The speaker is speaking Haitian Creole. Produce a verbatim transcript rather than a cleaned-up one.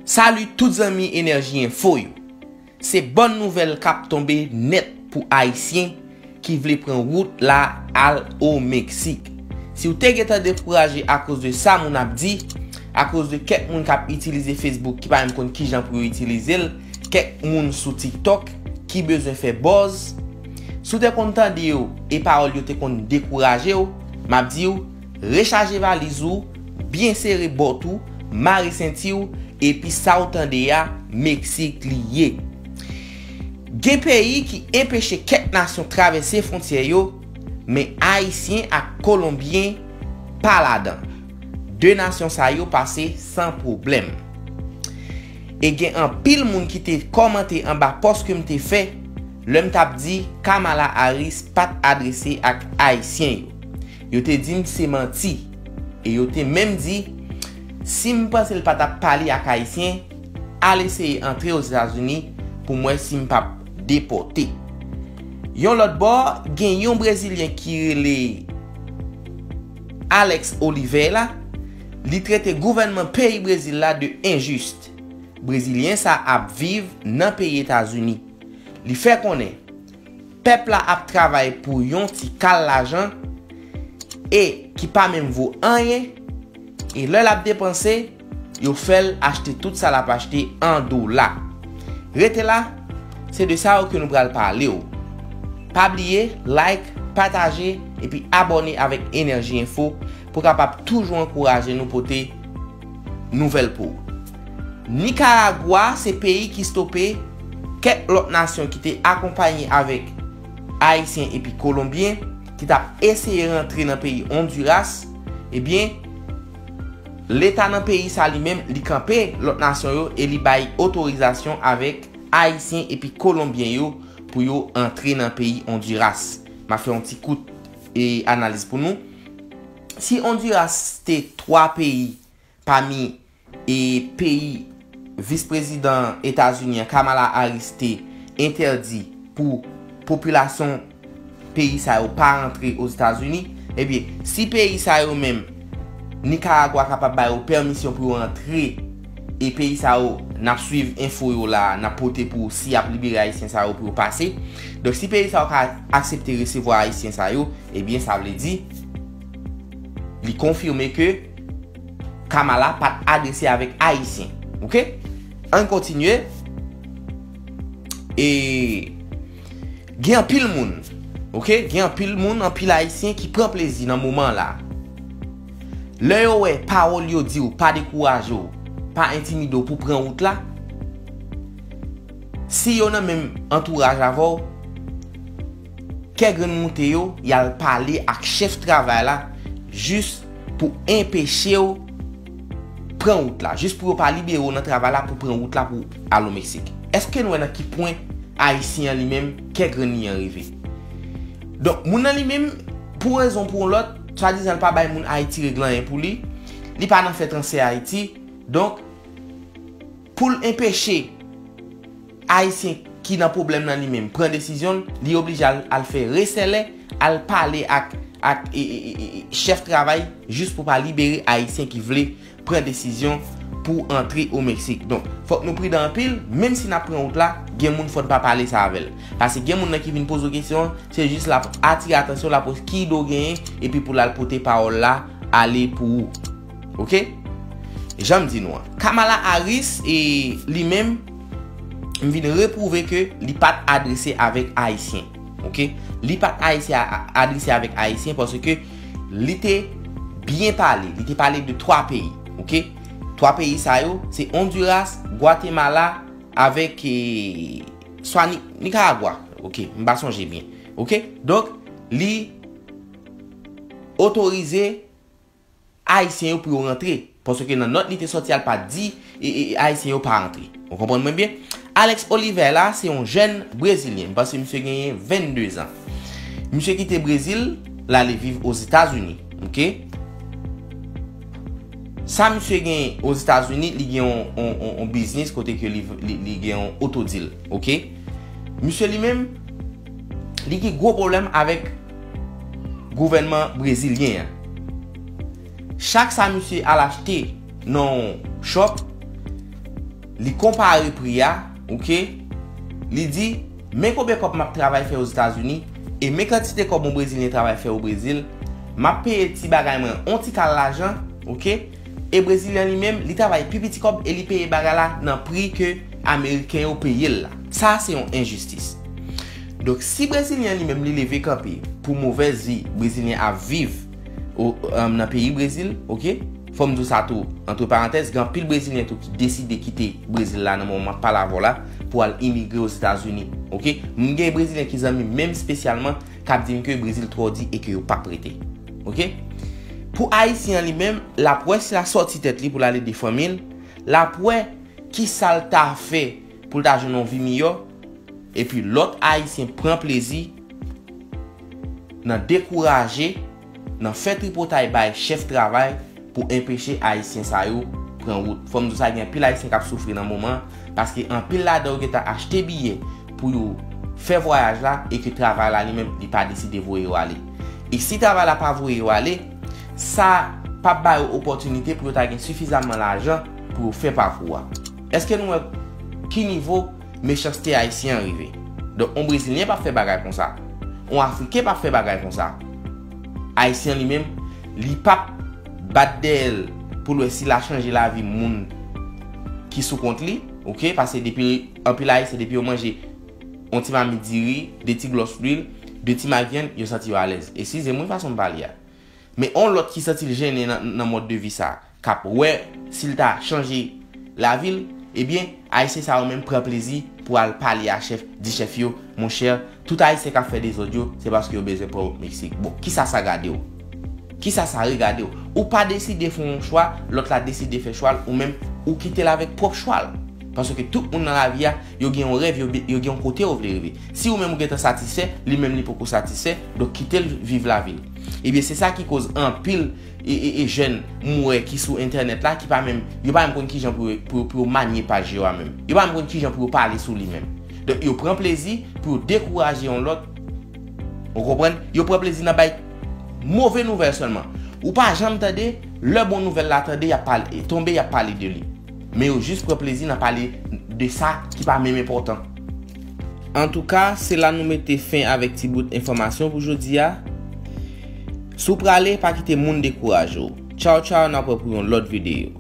Salut tout zanmi Enèji Enfo yo. Se bòn nouvèl k ap tonbe nèt pou Ayisyen ki vle pran wout la al o Meksik. Si w te gentan dekouraje akoz de sa moun ap di, akoz de kèk moun k ap itilize Facebook ki pa menm konn kijan pou yo itilize l, kèk moun sou TikTok ki bezwen fè buzz, si w te konn tande yo e pawòl yo te konn dekouraje w, m ap di w, rechaje valiz ou, byen sere bòt ou, mare senti w, epi sa w tande a, Meksik li ye. Gen peyi ki enpeche kèk nasyon travèse fwontyè yo, men Ayisyen ak Kolonbyen pa ladan. De nasyon sa yo pase san pwoblèm. E gen anpil moun ki te kòmante anba pòs ke m te fè lè m t ap di Kamala Harris pa t adrese ak Ayisyen yo. Yo te di m se manti. E yo te menm di, si m panse l pa t ap pale ak Ayisyen, al eseye antre Ozetazini pou m wè si m p ap depòte. Yon lòt bò, gen yon Brezilyen ki rele Alex Oliveira, li trete gouvènman peyi Brezil la de enjis. Brezilyen sa ap viv nan peyi Etazini. Li fè konnen pèp la ap travay pou yon ti kal lajan e ki pa menm vo anyen, e lè l ap depanse, yo fè l achte tout sa l ap achte an dola. Rete la, se de sa yo ke nou pral pale w. Pa bliye like, pataje, epi abòne avèk Enèji Enfo pou kapab toujou ankouraje nou pote nouvèl pou w. Nikaragwa se peyi ki stope kèk lòt nasyon ki te akonpaye avèk Ayisyen epi Kolonbyen ki t ap eseye rantre nan peyi Ondiras. Ebyen, Leta nan peyi sa li menm, li kanpe lòt nasyon yo e li bay otorizasyon avèk Ayisyen epi Kolonbyen yo pou yo antre nan peyi Ondiras. M ap fè yon ti kout e analiz pou nou. Si Ondiras te twa peyi pami e peyi vis prezidan Etazini an, Kamala Harris, te entèdi pou popilasyon peyi sa yo pa rantre Ozetazini, ebyen, si peyi sa yo menm, Nikaragwa kapab ba yo pèmisyon pou yo rantre, e peyi sa yo, n ap swiv enfo yo la, n ap pote pou si y ap libere Ayisyen sa yo pou yo pase. Donk, si peyi sa yo ka aksepte resevwa Ayisyen sa yo, ebyen, sa vle di, li konfime ke Kamala pa t adrese avèk Ayisyen. Oke? Ann kontinye. E gen anpil moun, oke? Gen anpil moun, anpil Ayisyen ki pran plezi nan moman la. Lè yo wè pawòl yo di w pa dekouraje w, pa entimide w pou pran wout la, si yo nan menm antouraj avè w, kè grenn moute yo, y al pale ak chèf travay la jis pou enpeche w pran wout la, jis pou yo pa libere w nan travay la pou pran wout la pou al o Meksik. Èske n wè nan ki pwen Ayisyen an li menm, kè grenn li an rive? Donk, moun nan li menm, pou rezon pou yon lòt, swadizan l pa bay moun Ayiti regle anyen pou li, li pa nan fè transfè Ayiti, donk, pou l enpeche Ayisyen ki nan pwoblèm nan li menm pran desizyon l, li oblije al, al fè resèlè, al pale ak, ak e, e, e, e, chèf travay jis pou pa libere Ayisyen ki vle pran desizyon pou antre o Meksik. Donk, fòk nou pridan anpil, menm si n ap pran wout la, gen moun fò n pa pale sa avè l. Paske gen moun nan ki vin poze w kesyon, se jis l ap atire atansyon, l ap wè ki do w genyen, epi pou l al pote pawòl la ale pou ou. Oke? Jan m di nou an. Kamala Harris, e li menm, m vin repwouve ke li pa t adrese avèk Ayisyen. Oke? Li pa t Ayisyen a, a, adrese avèk Ayisyen paske li te byen pale. Li te pale de twa peyi. Oke? Twa peyi sa yo, se Ondiras, Gwatemala, avèk, e, swa Ni-, Nikaragwa. Oke? M pa sonje byen. Oke? Donk, li otorize Ayisyen yo pou yo rantre. Paske nan nòt li te sòti a, l pa t di, e, e, Ayisyen yo pa rantre. Ou konprann mwen byen? Alex Oliveira se yon jèn Brezilyen. M panse misye genyen vennde zan. Misye kite Brezil, l ale viv Ozetazini. Oke? Sa misye genyen Ozetazini, li gen yon, yon, yon, yon biznis kote ke li, li, li gen yon oto deal. Oke? Misye li menm, li gen gwo pwoblèm avèk gouvènman brezilyen an. Chak sa misye al achte nan yon shop, Li konpare pri a, oke? Li di, men konbyen kòb m ap travay fè Ozetazini, e men kantite kòb yon Brezilyen travay fè o Brezil, m ap peye ti bagay mwen yon ti kal lajan, oke? E Brezilyen li menm, li travay pi piti kòb e li peye bagay la nan pri ke Ameriken yo peye l la. Sa se yon enjistis. Donk, si Brezilyen li menm li leve kanpe pou movèz vi Brezilyen ap viv o, um, nan peyi Brezil, oke? Fò m di w sa tou, antre parantèz, gen anpil Brezilyen tou ki deside kite Brezil la nan moman m ap pale avè w la pou al imigre Ozetazini, oke? M gen Brezilyen ki zanmi m menm espesyalman k ap di m ke Brezil twò di e ke yo p ap rete, oke? Pou Ayisyen an li menm, l ap wè si l a sòti tèt li pou l al ede fanmi l, l ap wè ki sa l ta fè pou l ta jwenn yon vi miyò, epi lòt Ayisyen pran plezi nan dekouraje, nan fè tripotay bay chèf travay pou enpeche Ayisyen sa yo pran wout. Fò m di w sa, gen anpil Ayisyen k ap soufri nan moman an, paske anpil ladan yo gentan achte biyè pou yo fè vwayaj la e ke travay la li menm, li pa deside voye yo ale. E si travay la pa voye yo ale, sa p ap ba yo opòtinite pou yo ta gen sifizamman lajan pou yo fè pakou a. Èske nou wè ki nivo mechanste Ayisyen an rive? Donk, yon Brezilyen p ap fè bagay konsa. Yon Afriken p ap fè bagay konsa. Ayisyen li menm, li p ap bat dèyè l pou l wè si l a chanje lavi moun ki sou kont li, oke? Paske depi, anpil Ayisyen, depi yo manje yon ti mamit diri, de ti glòs lwil, de ti magrenn, yo santi yo alèz. Eskize m wi fason m pale a. Men yon lòt ki santi l jennen nan, nan mòd de vi sa, k ap wè si l ta chanje lavi l, ebyen, Ayisyen sa yo menm pran plezi pou al pale a chèf, di chèf yo, monchè, tout Ayisyen k ap fè dezòd yo, se paske yo bezwen pran wout Meksik. Bon, kisa sa gade w? Kisa sa regade w? Ou pa deside fè yon chwa, lòt la deside fè chwa l, ou menm, ou kite l avèk pwòp chwa l. Paske tout moun nan lavi a, yo gen yon rèv, yo, yo gen yon kote yo vle rive. Si ou menm ou gentan satisfè, li menm li poko satisfè, donk kite l viv lavi l. Ebyen, se sa ki koz anpil e, e, e jèn m wè ki sou entènèt la, ki pa menm, yo pa menm konn kijan pou, pou, pou yo manye paj yo a menm. Yo pa menm konn kijan pou yo pale sou li menm. Donk, yo pran plezi pou yo dekouraje yon lòt. Ou konprann? Yo pran plezi nan bay move nouvèl sèlman. Ou pa janm tande, lè bon nouvèl la tande, y ap pale, tonbe, y ap pale de li. Men yo jis pran plezi nan pale de sa ki pa menm enpòtan. Antouka, se la nou mete fen avèk ti bout enfòmasyon pou jodi a. Si w prale, pa kite moun dekouraje w. Tchaw, tchaw, n ap wè pou yon lòt videyo.